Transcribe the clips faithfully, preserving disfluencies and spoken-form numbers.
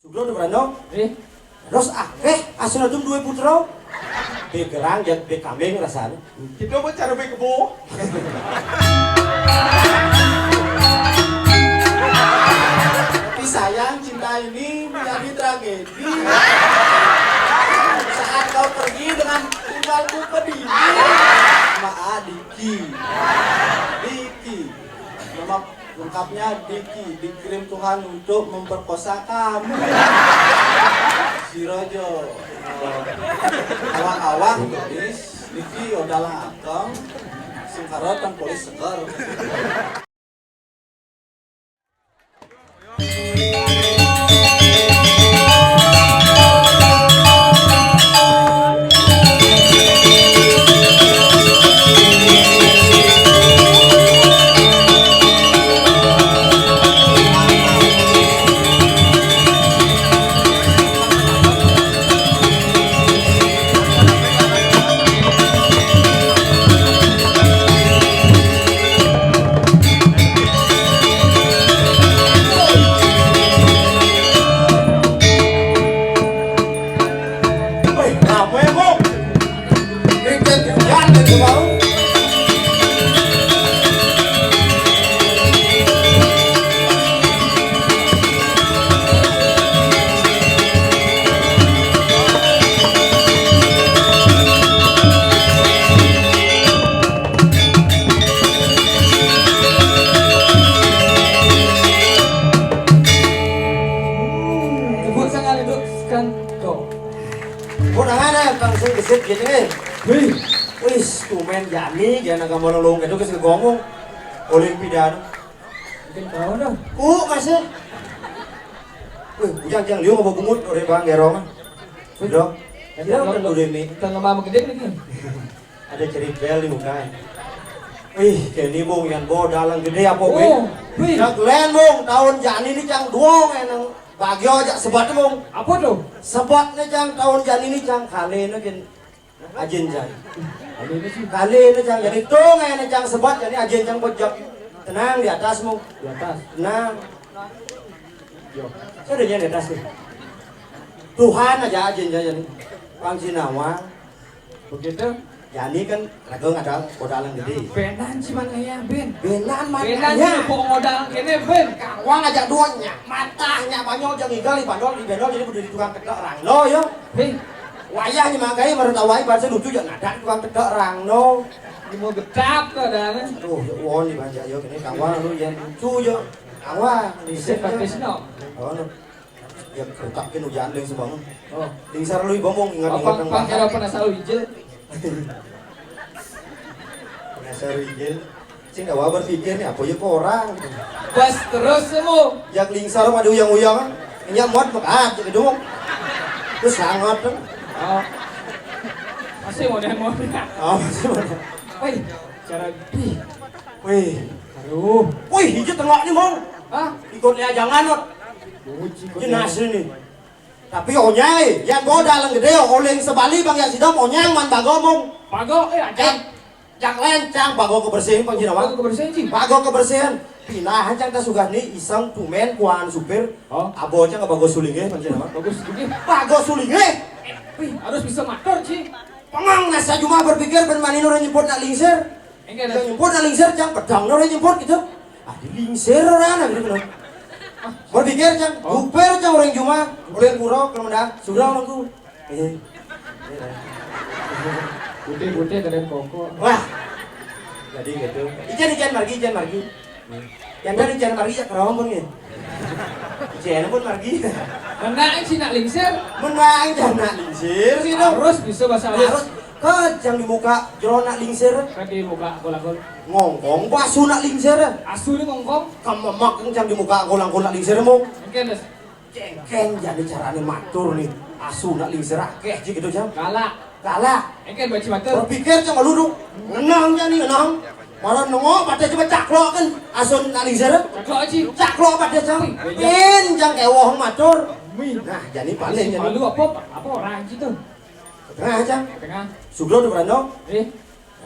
Sugro Dubrano. Eh. Terus akéh asuna dué putra. Bé gerang jak bé kambing rasané. Kita mau cara bé kebo. Tapi sayang, cinta ini menjadi tragedi. Saat kau pergi dengan tinggalku pedih. Maa Diki. Diki. Nama lengkapnya Diki, dikirim Tuhan untuk memperkosa kamu. Sira ja, eh, awang-awang tulis, Diki odalang akeng, sing karo tan polis seger. Wih, ramé, Bung. Ini kan kerjaan yang mau. Ibu sangat duduk sekanto. Kok nang ana kang sing gesit gini, eh? Wih. Wis, tumén jani, jana gambar lolong itu geus ngomong. Olimpiade. Mungkin tahu dah. Ku masih. Wih, bujang jang liu apa bungut, ore bang gerong. Wih. Dong. Kita Dia udah udah udah mi. Kita ngemam gede nih. Ada ceribel di muka. Wih, jadi Bung, yang bawa dalang gede apa, Bung? Oh, wih. Cang kelen, Bung, tahun jani ini cang duong, enang bagio aja sebat, Bung. Apa tuh? Sebatnya cang tahun jani ini cang kale ini gin ajin cang. Kale ini sih. Kale ini cang, jadi tuh, ini cang sebat, jadi ajin cang bojak. Tenang, di atas, Bung. Di atas. Tenang. Yo. Saya udah di atas nih. Tuhan aja ajin cang, jadi. Pang Cina, Bung. Begitu. Jani kan raga ada modal gedé. Benan sih man aya, Ben. Benan man Benan aya. Sih kok modal kéné, Ben. Kawang aja dua nya, matah nya banyol jang igal di banyol di banyol jadi kudu di tukang ketok rangno ya. Hei. Wayah nya magai maré tawai bahasa lucu ya nadak tukang ketok rangno. Ini mau getap tuh dah. Aduh, ya won di banja ya kéné kawang lu yang lucu ya. Kawang, Bisa pakai seno. Oh, no. Ya, kerutakin hujan deh semua. Oh. Lingsar lu ibomong ingat Apa ingat apa kira apa nasa wijil? Nasa wijil. Sing awal berpikir nih apa ya kok orang. Bas terus semua. Yang lingsar mah diuyang-uyang. Ini muat mekat gitu. Terus sangat tuh. Oh. Masih modern modern. Oh, masih mana? Wih, cara Wih. Aduh. Wih, hijau tengok nih, Mong. Hah? Ikut lia jangan, Mot. Buci kok. Jelas ini. Tapi onyai, yang bawa dalam gedé, oleng sebali bang ya sidom onyang man bago, Mong. Bago, eh, aja. Eh, jak lencang bago kebersihan pang Cina, Bang. Bago kebersihan, Ci. Bago kebersihan. Pindah cang ta sugah ni iseng tumén kuan supir. Oh. Abo cang bago sulingé pang Cina, Bang. Bagus, bagus. Bago sulingé. Wih, harus bisa matur, Ci. Pengang nasa jumah berpikir ben manino orang nyebut nak lingsir. Enggak ada. Yang nyebut nak lingsir cang pedang orang nyebut gitu. Ah, di lingsir orang gitu. Berpikir cang, Oh. Supir cang orang jumah, orang pura, kalau mendah, sudah orang ku. Eh. Putih-putih kalian koko. Wah. Jadi gitu. Ijen ijen margi, ijen margi. Yang dari ijen margi ya kerawang pun gitu. Ijen pun margi. Menang si nak lingsir. Menang cang nak lingsir sih dong. Harus bisa bahasa halus. Harus ke cang di muka jero nak lingsir. Kan di muka kolakol. Ngongkong ku asu nak lingsir. Asu ni ngongkong. Kamu mak cang di muka kolakol nak lingsir mu. Oke, Des. Cengkeng jadi carane matur nih. Asu nak lingsir akeh ji gitu cang. Galak. Galak. Engken baci matur. Berpikir cang malu dong. Ngenang cang nih ngenang. Malah nengok pada coba caklok kan asu nak lingsir. Caklok ji. Caklok pada cang. Iya. Pin cang kewoh matur. Mi. Nah, jadi paling jadi. Malu apa apa orang gitu. Tengah cang. Tengah. Sugro di Brando. Eh.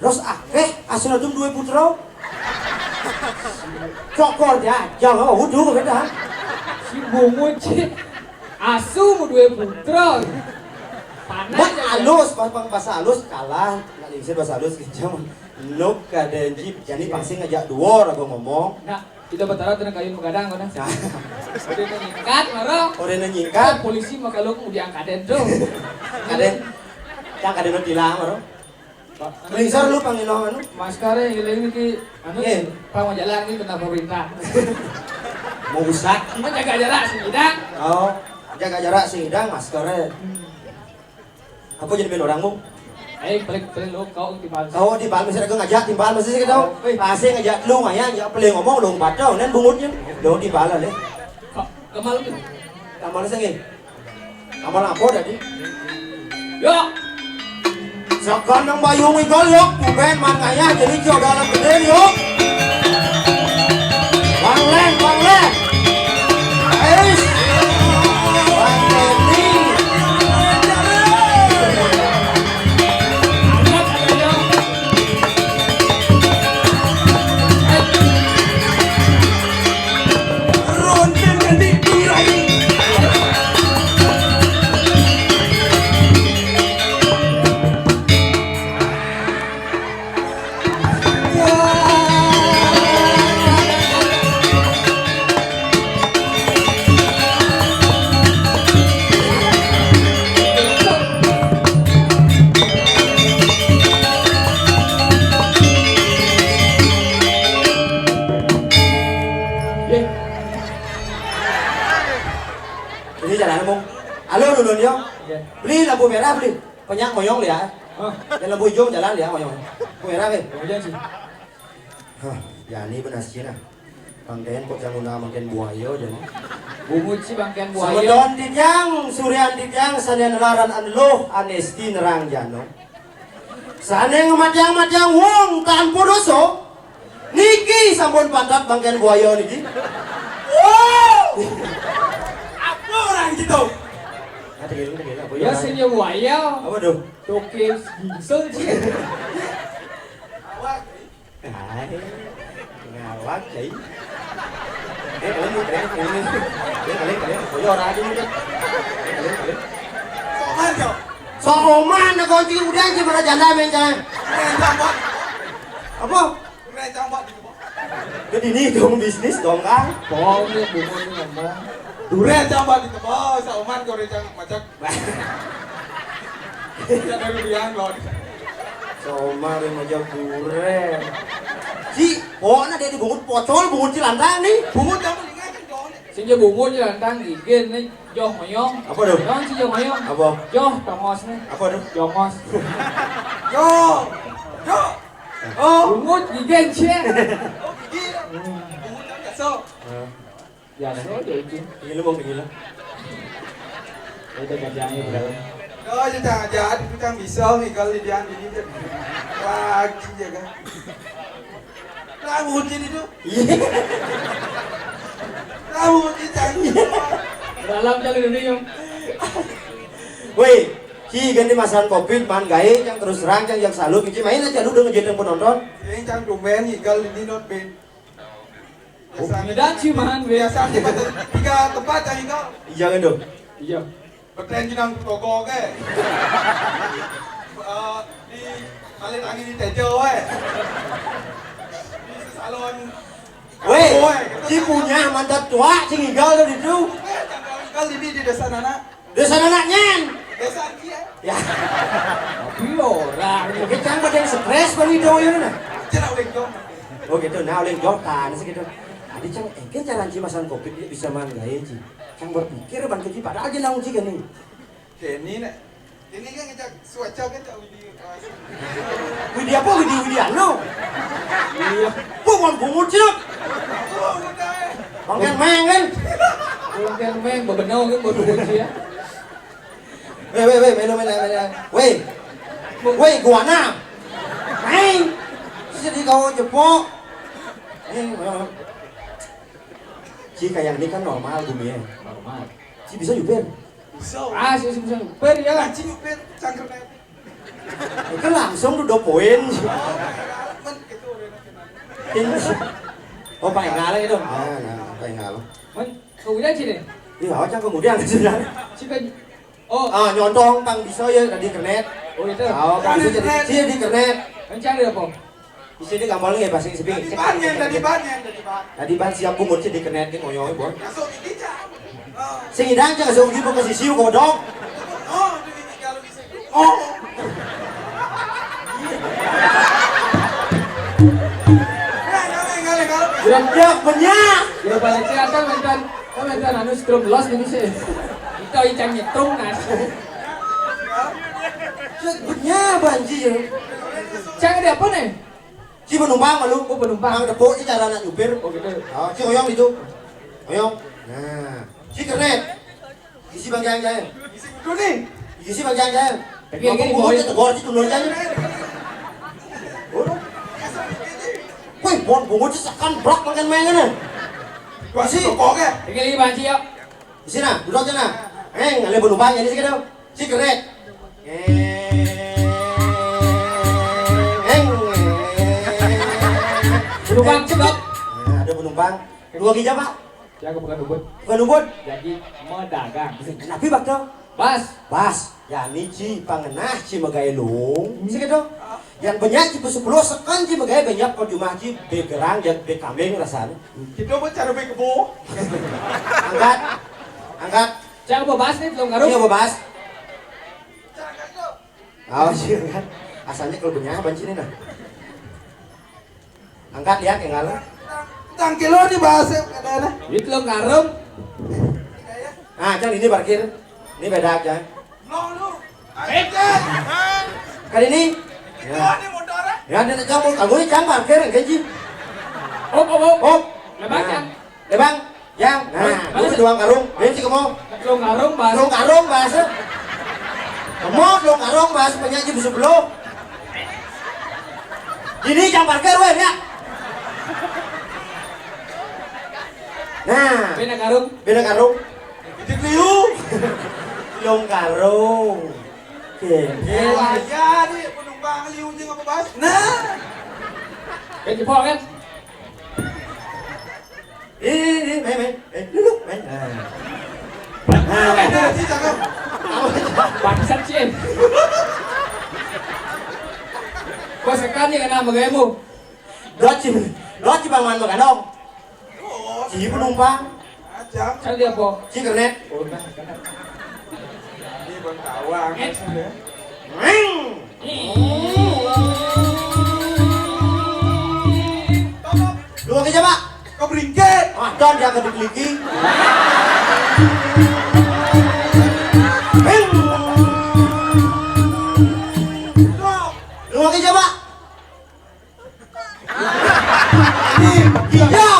Terus akeh asuna duwe putra. Cokor dia, jangan wudu kata. Si bungut sih. Asu mu duwe putra. Panas. Mun ya, alus, pas, pas, pas alus kalah, nak lingsir pas alus kejam. Nuk kadén ji, jani pasti ngajak dua raga ngomong. Nah, kita betara tenang kayu nu gadang kau nah. Nah. Udah nyingkat, maro. Udah nyingkat. Polisi mah kalau udah angkatin tuh. Kadén. Yang kadén nu tilang, maro. Lingsir lu panggil anu. Masker yang hilang ini ki, anu, eh, pang jalan ini kena pemerintah. Mau rusak. Cuma jaga jarak sing hidang. Oh, jaga jarak sing hidang, masker. Hmm. Apa jadi main orang mu? Eh, pelik, pelik lu, kau timbal. Kau timbal, masih aku ngajak timbal, masih sih kita. Oh, eh. Pasti ngajak lu, ngajak, ngajak pelik ngomong, lu empat tahun, nen bungutnya. Lu timbal lah, leh. Kau, kemal tu. Tambal sing. Tambal apa tadi? Yo. Sekarang bayung igol yo, bukan man ngayah jadi jo dalam gedé yo. Bang Len, Bang Len. Ais. Bang Denny. Ini jalan mu. Halo, Nunun yo. Iya. Beli lampu merah, beli. Penyak moyong lihat. Hah? Dan lampu hijau jalan lihat moyong. Lampu merah, eh. Oh, iya sih. Hah, ya ini benar sih nah. Bangkén kok jangan guna bangkén buaya jadi. Bungut sih bangkén buaya. Semeton titiang, surian titiang, sané nelaran aneluh, anesti nerang jano. Sané ngematiang-matiang wong tanpa dosa. Niki sampun pantat bangkén buaya niki. Wow! Apa orang gitu? Nah, tegel, tegel, apa ya? Ya, sing ya buaya. Apa tuh? Toke gingsel sih. Hai, ngawak, Cai. Eh, kalian mau keren, keren. Eh, kalian, kalian, boyo orang aja nih. Eh, kalian, kalian. Soman, Cok. Soman, nah, kunci udah aja malah janda main, Cai. Keren, Cok. Apa? Keren, Cok. Jadi ini dong bisnis dong, Kang. Bohong nih, bungut ini ngomong. Durén jambak di tebal, sauman goreng macak. Ya dari liang loh. Sauman yang macak durén. Si, pokoknya dia dibungut pocol, bungut cilantang nih. Bungut yang mendingan kan dong. Sing dia bungut cilantang gigin nih, joh moyong. Apa tuh? Joh si joh moyong. Apa? Joh tongos nih. Apa tuh? Jongos. Yo. Yo. Oh. Bungut gigin cie. Oh, gigi. Bungut kan biasa. Ya, so, ya itu. Tinggi lu, Bang, tinggi lu. Itu kerjanya berapa? Oh, ya, jangan jahat, itu kan bisa, Michael, di dia, di dia. Lagi ya, kan? Rambut ini tuh. Iya. Rambut ini, jangan. Dalam kali ini, Om. Woi, ki ganti masan covid, man gaé, yang terus terang, yang, yang salut, ki main aja lu udah ngejadang penonton. Yang cang tumben, Michael, ini not band. Biasanya bidan sih, man, biasanya pada tiga tempat, ya, Iko? Iya, kan, dong? Iya. Bertren jenang toko, oke. Eh, di Alit Angin di Tejo, weh. Di salon. Weh, oke, kita si punya mantan tua, si ngigal tuh di situ. Oke, tanggal ngigal ini di desa Nana. Desa Nana nyén. Desa dia. Ya. Tapi orang. Oke, cang pada yang stres, bang, itu, ya, nah. Cina uling dong. Oh, gitu, nah, uling jotan, sih, gitu. Tadi, cang, engke cara Ci masan covid dia bisa man gaé, Ci. Cang berpikir, ban, ke Ci, padahal dia naung, Ci, gini. Kenny, nek. Kenny kan ngajak suaca kan, Cak Widi. Widi apa? Widi Widiano? Iya. Bukan bungut, Ci. Oh, udah, eh. Bangkén méng, kan? Bangkén méng, bebenau, kan, baru bungut, Ci, ya. Weh, weh, weh, melu, melu, melu. Weh. Weh, guana. Main. Sedih kau jepok. Eh, melu, melu. Ci, kayak ini kan normal, Bumi, ya? Normal. Ci bisa nyupir? Bisa. Ah, Ci bisa nyupir, ya. Nah, Ci nyupir, cangkruk aja. Itu langsung tuh dua poin. Men, gitu, udah enak, enak. Ini. Oh, paling ngalah itu. Ah, nah, paling ngalah. Men, kau udah, Ci, deh? Iya, aja kemudian sudah. Sih kan. Oh, ah, nyondong pang bisa ya tadi kernet. Oh, itu. Oh, pang bisa jadi, sih di kernet. Kencang dia apa? Bisa di gambar nggak bahasa Inggris? Tadi ban ya, tadi ban ya, tadi ban. Tadi ban siap bungut sih di kernet, ngoyong, Bon. Masuk gigi, Cak. Oh. Sing idang aja kasih ugi ke sisi kodok. Oh, di gigi kalau bisa. Oh. Udah banyak, banyak. Udah balik sih, asal mentan, asal mentan anu strum los gitu sih. Itu icang nyetrum nas. Cek banyak banjir. Cang ada apa nih? Si penumpang malu. Oh, penumpang. Mang tepuk ini cara anak nyupir. Oh, gitu. Oh, si oyong itu. Oyong. Nah, si kernet. Isi bagian jalan. Isi kudu nih. Isi bagian jalan. Tapi yang ini mau boy tegor sih dulu aja. Wih, bon bungut sih sekan brak makan main ini. Isi. Oke. Iki lagi banci ya. Isi nah, duduk aja nah. Eh, ngalih penumpang ini sih gitu. Si kernet. Eh, eh, eh. Penumpang, stop. Nah, ada penumpang. Dua gija, Pak. Jaga bukan ubud. Bukan ubud. Jadi medagang. Tapi bakto. Bas. Bas. Ya ni ci pangenah ci megai lung. Sih gitu. Yang banyak ci sepuluh sekan ci megai banyak kau jumah ci begerang yang bekambing rasanya. Kita mau cara bekebo. Angkat. Angkat. Cang bebas nih, belum ngaruh. Iya bebas. Oh, sih kan. Asalnya kalau banyak banci nih nah. Angkat lihat yang ngalah. Tang kilo di bahasa katanya. Duit lo karung. Nah, kan ini parkir. Ini beda aja. Lo lu. Eh. Kali ini. Ya. Ini motornya. Ya, dia kamu kamu ini cang parkir gaji. Oh, oh, oh. Oh. Nah, Bang, nah. Cang. Eh, Bang. Yang, nah, lu doang karung, main sih kamu. Doang karung, Bas. Doang karung, Bas. Kamu doang karung, Bas, penyanyi bisa belum? Ini yang parkir, weh, ya. Nah, beda karung. Beda karung. Itu liu. Doang karung. Oke. Eh, wah, ya, nih, penumpang liu jeung apa, Bas? Nah. Kayak jebol, kan? Eh, eh, eh, main, main. Eh, duduk, main. Nah. Nah, main. Bangsat, Cin. Gua sekali kena sama gaymu. Dot, Cin. Dot, Cin, Bang Man, Bang Ganong. Ci penumpang. Cang dia, po. Ci kernet. Oh, nah, kernet. Ini Bang Tawang. Eh. Meng. Dua aja, Pak. Kau beringkit. Ah, dan dia ke dikeliki. Dua aja, Pak. Ini, iya.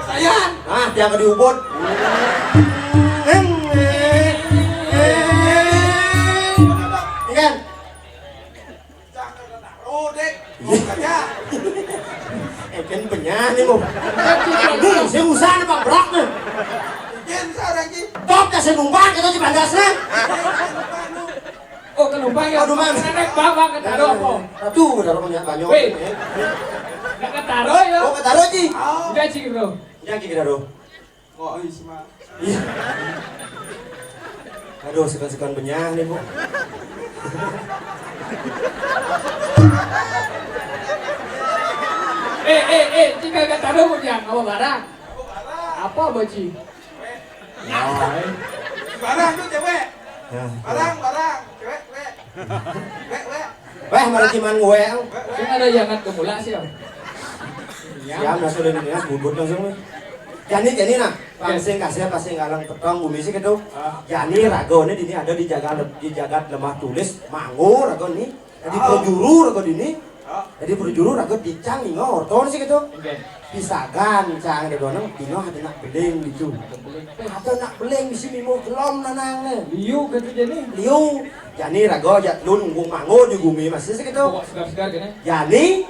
Saya. Ah, dia ke diubut. Ikan. Rodek. Eh, kan penyanyi, Bu. Ini saya usah nih, Pak Brak nih. Ikan sarang ki. Top kasih numpang kita di Bandas nih. Oh, kenumpang ya. Aduh, Mang. Naik bawa ke taruh apa? Aduh, taruh punya banyak. Weh. Nggak ketaruh ya? Oh, ketaruh, Ci. Enggak, Ci, bro. Enggak, Ci, ketaruh. Oh, iya, Ci, Mang. Iya. Aduh, sekan-sekan benyah nih, Bu. Eh, eh, eh, tinggal kata dulu, Jang. Apa barang? Apa, Boci? Barang tuh cewek. Ya. Barang, barang. Cewek, cewek. Cewek, cewek. Weh, mari cuman gue. Sing ada yang ngat kemula sih. Ya, nggak sudah ini ya, bubut langsung. Jadi, jadi nah, pang sing kasih, pang sing ngalang petong bumi sih gitu. Ah. Jadi raga ini dini ada di jagat, di jagat lemah tulis, manggo raga ini. Jadi prajuru raga dini. Ah. Jadi prajuru raga dicang ninga orton sih gitu. Oke. Pisagan cang ada donang dino ada nak beling gitu. Ada beling. Ada nak beling bisi mimo gelom nanang nih. Liu gitu jadi. Liu. Jadi raga jat lun nggung manggo di bumi masih sih gitu. Pokok segar-segar gini. Jadi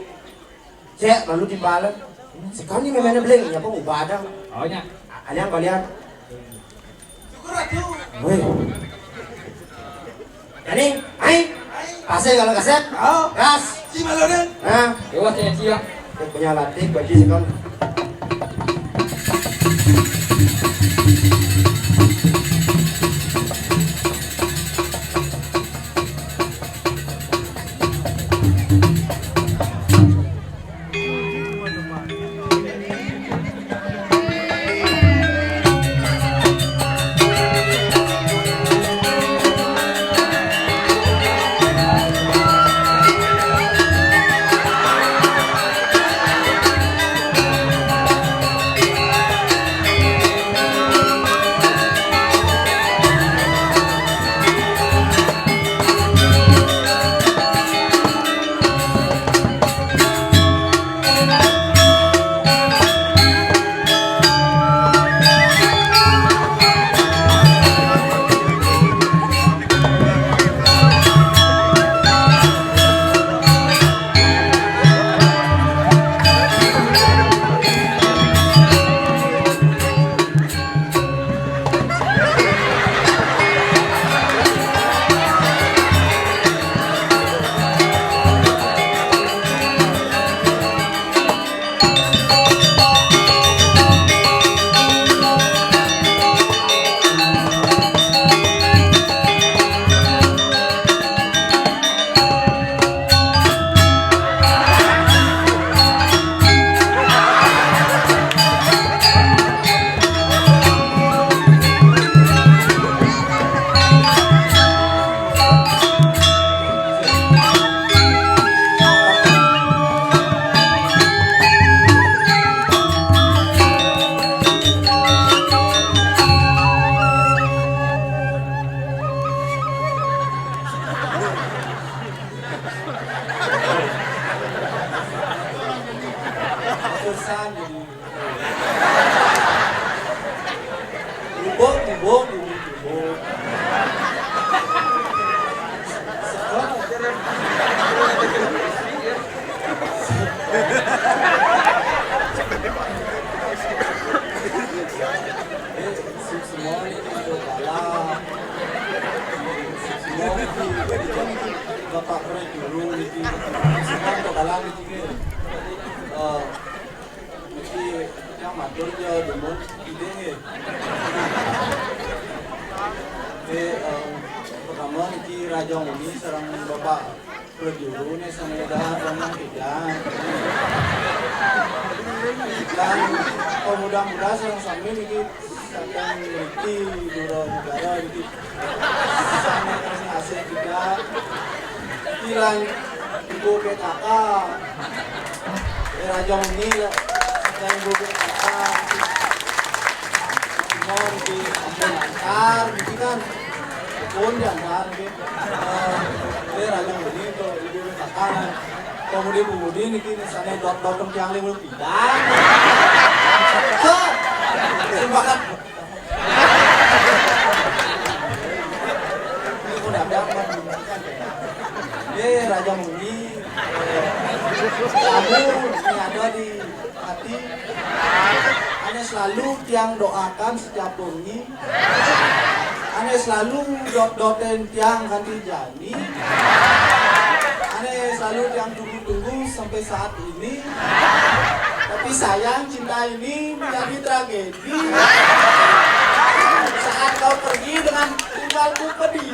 cek lalu timbalan. Sekali memangnya beling, ya apa ubah ada. Oh nya. Ada yang kalian? Woi. Jadi, ai. Pasai kalau kasep. Oh. Gas. Si malu deh. Nah. Dewa saya cia. Dia punya latih bagi sekon. Bapak prajuru niki, sekarang kedalam niki, eh, niki yang matur ya demen ide nggih. Nggih, eh, pertama niki Raja Muni sareng Bapak prajuru nih sama udah ngomong tidak. Dan pemuda-muda sareng sami niki saking niki Dura Negara niki. Sami asik juga. Kilang Ibu P K K. Eh, Raja Muni lah. Saking Ibu P K K. Mohon di ampun lancar, gitu kan. Pun diantar, gitu. Eh, eh, Raja Muni tuh Ibu P K K lah. Pemudi-pemudi niki misalnya dot-dot tiang lima puluh pidan. Tuh. Sumbangan. Eh, Raja Muni, eh, kamu ini ada di hati. Ane selalu tiang doakan setiap wengi. Ane selalu dot-doten tiang kanti jani. Ane selalu tiang tunggu-tunggu sampai saat ini. Tapi sayang, cinta ini menjadi tragedi. Saat kau pergi dengan tinggalku pedih.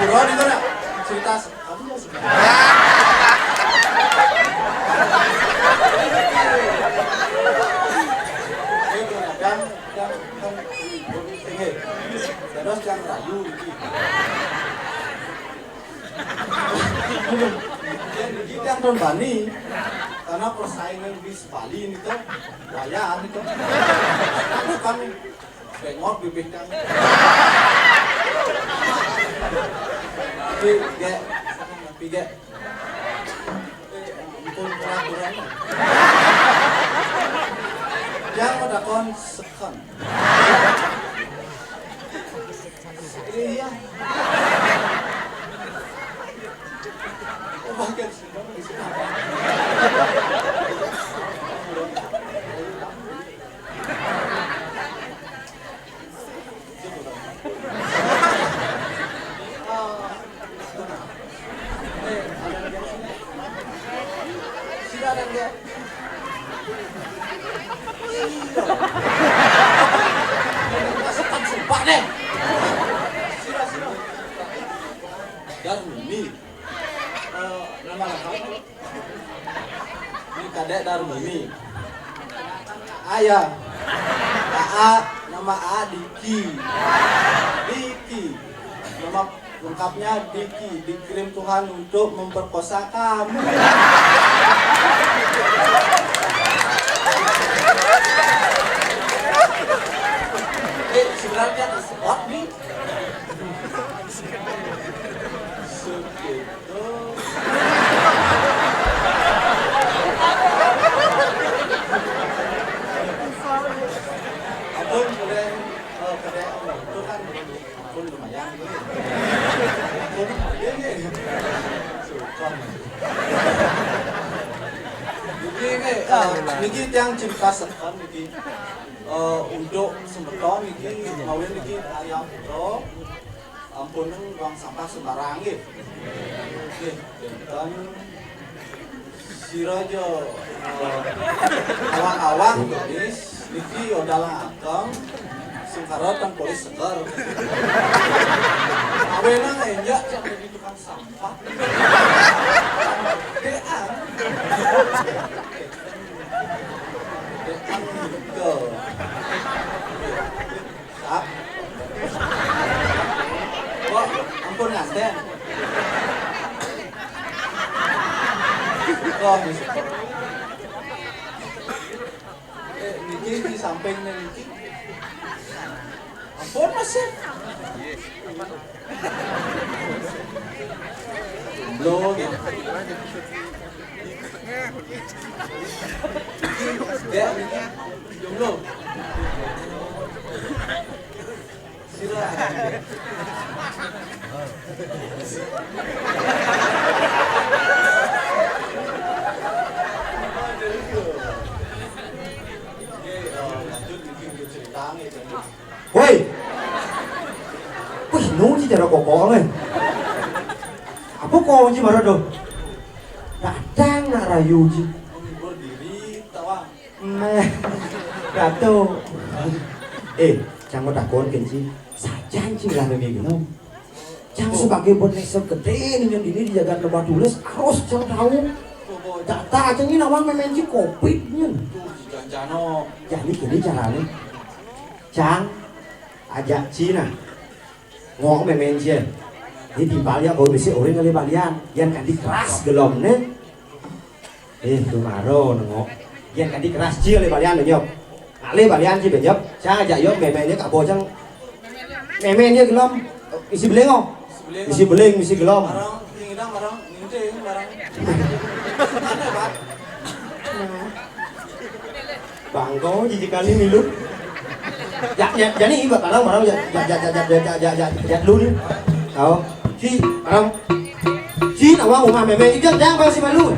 Bro, di mana? Cerita se-, aduh, ya sudah. Eh, kadang, kadang, kan, eh, terus yang rayu, gitu. Yang digigitan Don Bani, karena persaingan bis Bali ini tuh, wayah ini tuh. Kan bengok bibir kan. Tapi gek, tapi gek. Ampun peraturan. Yang udah kon second. Iya. Oh, bagian sini. Sira dan dia. Sira. Sumpah deh. Sira, sira. Darmini. Eh, nama lengkap? Ini Kadek Darmini. Ayah. Aa, nama Aa Diki. Diki. Nama lengkapnya Diki, dikirim Tuhan untuk memperkosa kamu. Eh, sebenarnya ada sebab nih. Segitu. Ampun, boleh, eh, kedai itu kan. Pun lumayan. Pun lumayan ya. Suka. Jadi ini, eh, niki tiang cinta sekali niki. Eh, untuk semeton niki, kawin niki ayam putra. Ampun, buang sampah sembarang nggih. Nggih, janten sira aja, eh, awang-awang, guys. Niki odalang ageng, sing karo teng polis seger. Awenang enjak cak jadi tukang sampah. Dean. Dean gitu. Sap. Kok ampun nganten. Kok bisa. Eh, niki di samping niki. Ampun, Mas, ya. Jomblo gitu. Ya, niki. Jomblo. Sira. Oke, eh, lanjut niki untuk cerita. Nu ci cara koko, eh. Apa kau ci marah tuh? Datang nak rayu ci. Menghibur diri, tawa. Meh. Dato. Eh, cang mau takon kenci. Sajan ci lah nengge gelo. Cang sebagai bonesa gede nih yang ini di jagat Lebak Bulus, harus cang tahu. Data aja ini nawang memenci covid nih. Tuh, si Janjano. Jadi gini caranya. Cang, ajak Cina. Ngok memen cie. Ini timpal ya bau besi orang kali balian. Yang kan dikeras gelom nih. Eh, tuh maro nengok. Yang kan dikeras cie le balian nyok. Ale balian cie benyok. Cang ajak yok memennya kabo cang. Memennya gelom. Isi beling oh. Isi beling, isi gelom. Barang, ini dong, barang, ini deh, ini barang. Aneh, Pak. Bangko jiji kali milu. Ya, ya, jadi iba barang, barang ya, ya, ya, ya, ya, ya, ya, ya, ya, dulu nih. Tahu? Si, barang. Si, nawang rumah meme, ikan jang, barang si malu.